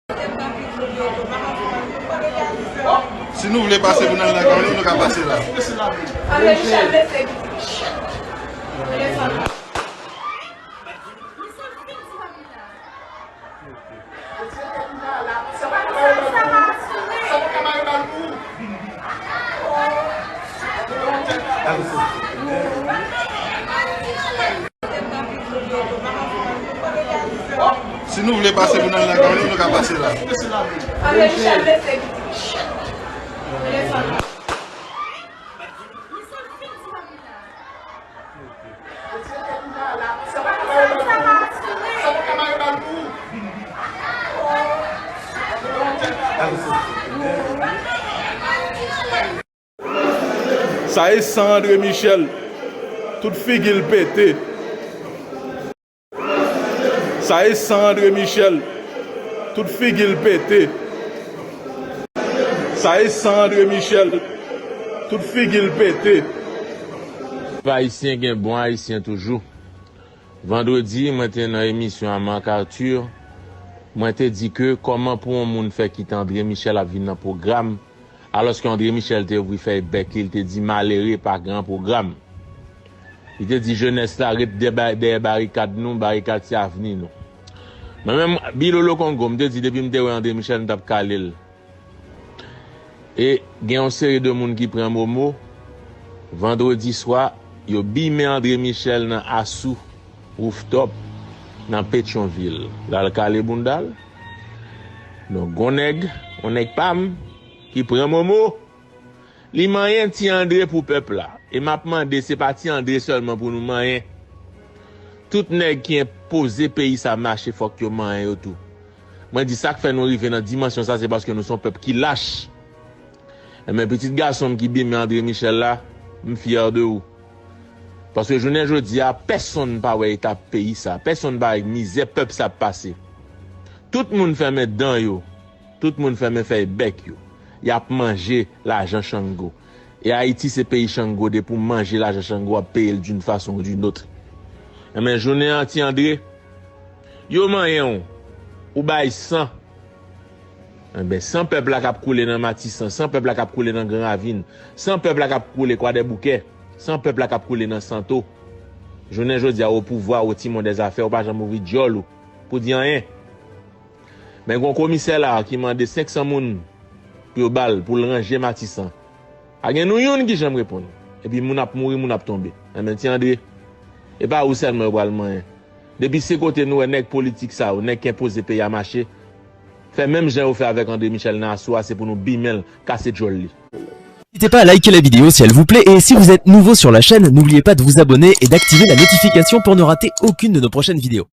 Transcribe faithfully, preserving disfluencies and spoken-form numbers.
Si nou vle pase pou n al nan kay nou, nou ka pase la. Si nou vle pase pou n al nan kay nou, nou ka pase la. Sa e san André Michel. Tout figi l pete. Sa e san André Michel. Tout figi l pete. Sa e san André Michel. Tout figi l pete. Pèp ayisyen gen bon ayisyen toujou. Vandredi, mwen te nan emisyon a Marc Arthur. Mwen te di ke kòman pou yon moun fè kite André Michel ap vin nan pwogram, alòske André Michel te ouvri fèy bèk li, li te di malere pa gen pwogram. Li te di jenès la ret dèyè ba-, dèyè barikad nou, barikad se avni nou. Mwen menm, Bilolo Kongo, m te di depi m te wè André Michel, m t ap kale l. E gen yon seri de moun ki pran momo. Vandredi swa, yo bimen André Michel nan Asou Rooftop nan Petyonvil. L al kale bounda l. Donk, gon nèg, yon nèg pa m, ki pran momo. Li manyen Ti André pou pèp la. E m ap mande, se pa Ti André sèlman pou nou manyen. Tout nèg ki enpoze peyi sa mache, fòk yo manyen yo tou. Mwen di sa k fè nou rive nan dimansyon sa, se paske nou se yon pèp ki lach. Enben, pitit gason m ki bimen André Michel la, m fyè de ou. Paske jounen jodi a, pèsonn pa wè eta peyi sa. Pèsonn pa wè mizè pèp sa ap pase. Tout moun fèmen dan yo. Tout moun fèmen fèy bèk yo. Y ap manje lajan Chango. E Ayiti se peyi Chango, depi w manje lajan Chango, w ap peye l d'une façon ou d'une autre. Enben, jounen an, Ti André, yo manyen w, ou bay san. Enben, san pèp la k ap koule nan Matisan, san pèp la k ap koule nan Gran Ravin, san pèp la k ap koule Kwadèboukè, san pèp la k ap koule nan Santo. Jounen jodi a, o pouvwa, o timon dèzafè, ou pa janm ouvri djòl ou pou di anyen. Men gon komisè la ki mande senk san moun pou yo ba l, pou l ranje Matisan. Pa gen nou youn ki janm reponn. Epi moun ap mouri, moun ap tonbe. Enben, Ti André, e pa ou sèlman yo pral manyen. Depi se kote nou wè nèg politik sa yo, nèg ki enpoze peyi a mache, fè menm jan yo fè avèk André Michel nan Asou a, se pou nou bimen l, kase djòl li. N'hésitez pas à liker la vidéo si elle vous plaît et si vous êtes nouveau sur la chaîne, n'oubliez pas de vous abonner et d'activer la notification pour ne rater aucune de nos prochaines vidéos.